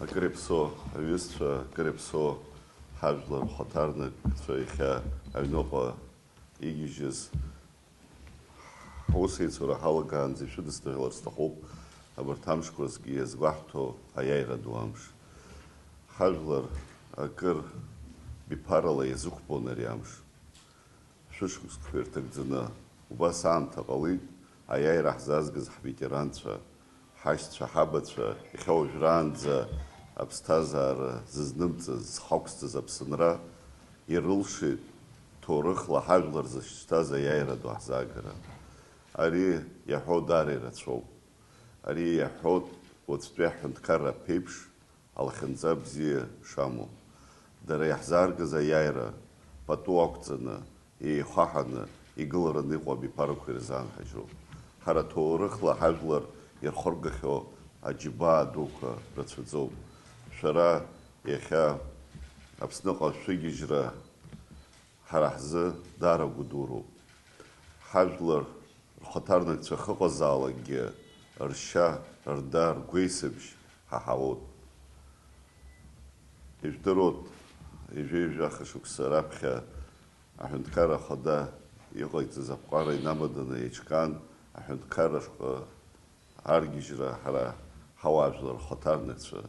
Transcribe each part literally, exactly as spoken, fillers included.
Акыр иаԥсоу аҩызцәа, акыр иаԥсоу ҳажәлар рхаҭарнакцәа, иахьа аҩныҟа игьежьыз ҳус еицура ҳалагаанӡа ишәыдысныҳәалар сҭахуп абарҭ амшқәа зегьы иазгәаҳҭо аиааира ду амш. Ҳажәлар акыр биԥарала иазықәԥон ари амш. Шәышықәсқәа ирҭагӡаны убас аамҭа ҟалеит аиааира ҳзаазгаз ҳветеранцәа, ҳашьцәа, ҳабацәа, иахьа уажәраанӡа аԥсҭазаара зызнымҵыз, зхы ақәсҵаз Аԥсынра ирылшеит ҭоурыхла ҳажәлар зышьҭаз аиааира ду ҳзаагара. Ари иаҳәо даара ирацәоуп. Ари иаҳәоит уаҵәтәи аҳәынҭқарра аԥеиԥш алахьынҵа бзиа шамоу. Дара иаҳзааргаз аиааира пату ақәҵаны, еихаҳаны игылараны иҟоу абиԥарақәа ирзаанҳажьроуп. Ҳара ҭоурыхла ҳажәлар ирхыргахьоу аџьабаа дуқәа рацәаӡоуп. Шәара иахьа Аԥсныҟа шәыгьежьра ҳара ҳзы даара гәыдуроуп. Ҳажәлар рхаҭарнакцәа ахьыҟазаалакгьы ршьа, рда, ргәеисыбжь ҳаҳауеит. Ижәдыруеит, ҩажәи жәаха шықәса раԥхьа Аҳәынҭқарра Ахада иҟаиҵаз аԥҟара инамаданы еиҿкаан, аҳәынҭқарра шҟа аргьежьра ҳара ҳауаажәлар рхаҭарнакцәа.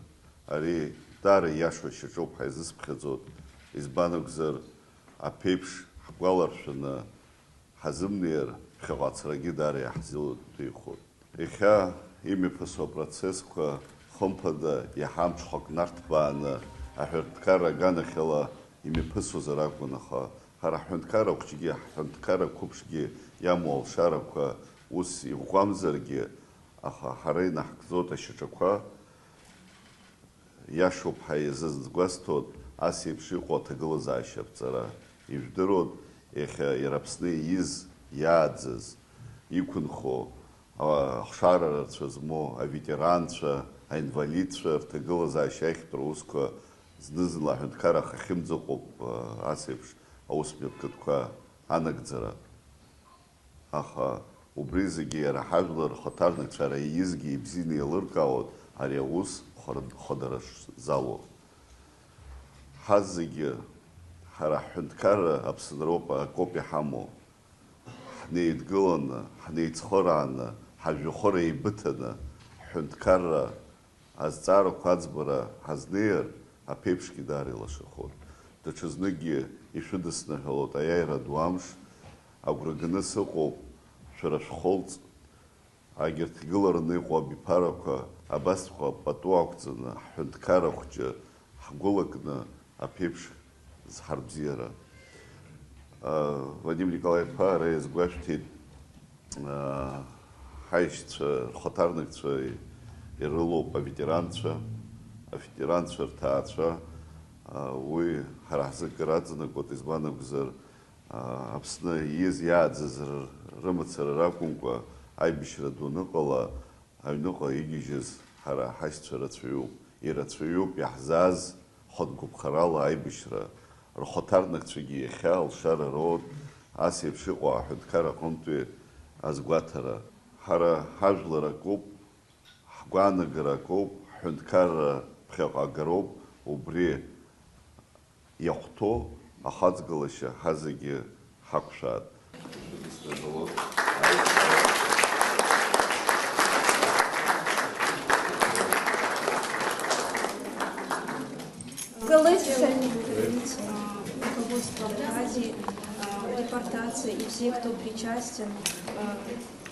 Ари даара ииашоу шьаҿоуп ҳәа изысԥхьаӡоит, избан акәзар, аԥеиԥш ҳгәаларшәаны ҳазымнеир, ԥхьаҟа ацарагьы даара иаҳзеилыҭбеихоит. Иахьа имҩаԥысуа апроцессқәа, хымԥада, иаҳа амҽхак нарҭбааны аҳәынҭқарра аганахьала имҩаԥысуазар акәын, аха ҳара ҳҳәынҭқарра ахәҷгьы, ҳҳәынҭқарра қәыԥшгьы иамоу алшарақәа ус иӷәӷәамзаргьы, аха ҳара инаҳкӡоит ашьаҿақәа, иашоуп ҳәа иазызгәасҭоит ас еиԥш иҟоу аҭагылазаашьа аԥҵара. Ижәдыруеит, иахьа иара Аԥсны ииз, иааӡаз, иқәынхо, ахшара рацәа змоу аветеранцәа, аинвалидцәа рҭагылазаашьа ахьтә русқәа зны-зынла аҳәынҭқарра ахь ахьымӡаҟоуп, ас еиԥш аус мҩаԥгатәқәа анагӡара. Аха убри зегьы иара ҳажәлар рхаҭарнакцәа ара иизгьы ибзианы еилыркаауан ари аус хар-, хадара шзалоу. Ҳазегьы ҳара ҳҳәынҭқарра Аԥсынроуп акоуп иҳамоу. Ҳнеидгыланы, ҳнеицхырааны, ҳажәҩахыр еибыҭаны, ҳҳәынҭқарра азҵаарақәа аӡбара ҳазнеир, аԥеиԥшгьы даара илашахоит. Даҽазныкгьы ишәыдысныҳәалоит аиааира ду амш, агәра ганы сыҟоуп, шәара шәхылҵ, агьырҭ игылараны иҟоу абиԥарақәа абасҵәҟьа пату ақәҵаны, ҳҳәынҭқарра хәҷы ҳгәылакны аԥеиԥш зҳарбзиара. Вадим Николаи-иԥа ара иазгәашәҭеит, ҳаишьцәа рхаҭарнакцәа ирылоуп аветеранцәа, аветеранцәа рҭаацәа, уи ҳара ҳзы акыр аҵанакуеит, избан акәзар, Аԥсны ииз иааӡаз рымацара ракәымкәа, аибашьра ду аныҟала, аҩныҟа игьежьыз ҳара ҳашьцәа рацәаҩуп, ирацәаҩуп иаҳзааз хатә гәаԥхарала аибашьра. Рхаҭарнакцәагьы иахьа алшара роуеит ас еиԥш иҟоу аҳәынҭқар аҟынтәи азгәаҭара. Ҳара ҳажәлар акоуп, ҳгәаанагара акоуп, ҳҳәынҭқарра ԥхьаҟа агароуп, убри иахәҭоу ахаҵгылашьа ҳазегьы ҳақәшәааит. Руководство Абхазии, депортации и всех, кто причастен,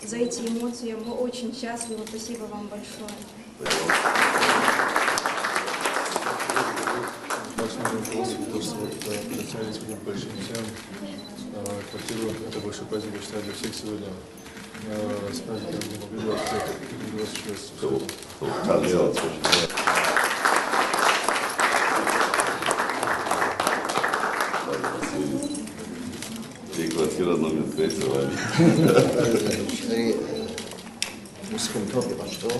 за эти эмоции. Мы очень счастливы. Спасибо вам большое. Вашему руководству, то, что вот, э, прицелились к ним большим силам, э, квартиру, это большой праздник, я считаю, для всех сегодня. Э, с праздником Дня Победы вас всех, вас еще раз. И квартира номер пять за вами. Ус хымҭоуп иҟашәҵо,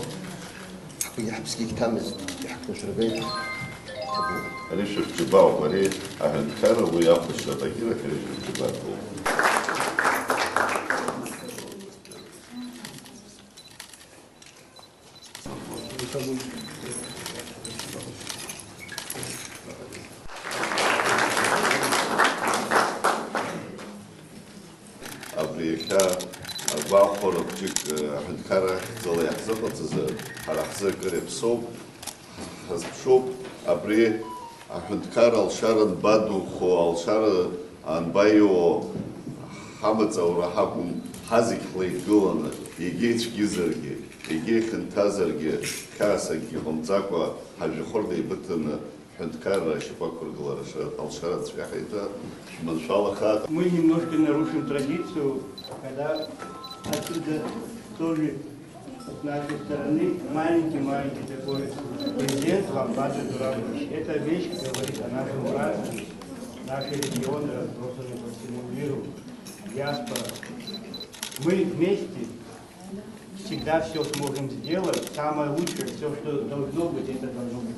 ҳгәгьы ҳԥсгьы гьҭамызт, иаҳԥнашәырбеит, иҭабуп. Ари шәыхәҷыбаауп, ари аҳәынҭқарра уи ахәаԥшра аҟагьы рахь ари шәыхәҷыбаауп. Гәахәара хәҷык, э, аҳәынҭқарра ахьӡала иаҳзыҟаҵазар, ҳара ҳзы акыр иаԥсоуп, ҳазԥшуп. Абри аҳәынҭқарра алшара анбадухо, алшара анбаиуо, ҳамаҵ аура ҳакәым, ҳазегь ҳлеидгыланы, егьа ицәгьызаргьы, егьа ихьанҭазаргьы, хьаас акгьы ҟамҵакәа, ҳажәҩахыр деибыҭаны, ҳәынҭқарра ашьапы ақәыргылара ша-, алшара анцәа иаҳиҭа, шәманшәалахааит. Мы немножко нарушим традицию, когда отсюда тоже с нашей стороны маленький-маленький такой презент вам, Бадра Дураевич. Эта вещь говорит о нашем братстве, наши регионы разбросаны по всему миру, диаспора. Мы вместе всегда все сможем сделать, самое лучшее, все, что должно быть, это должно быть.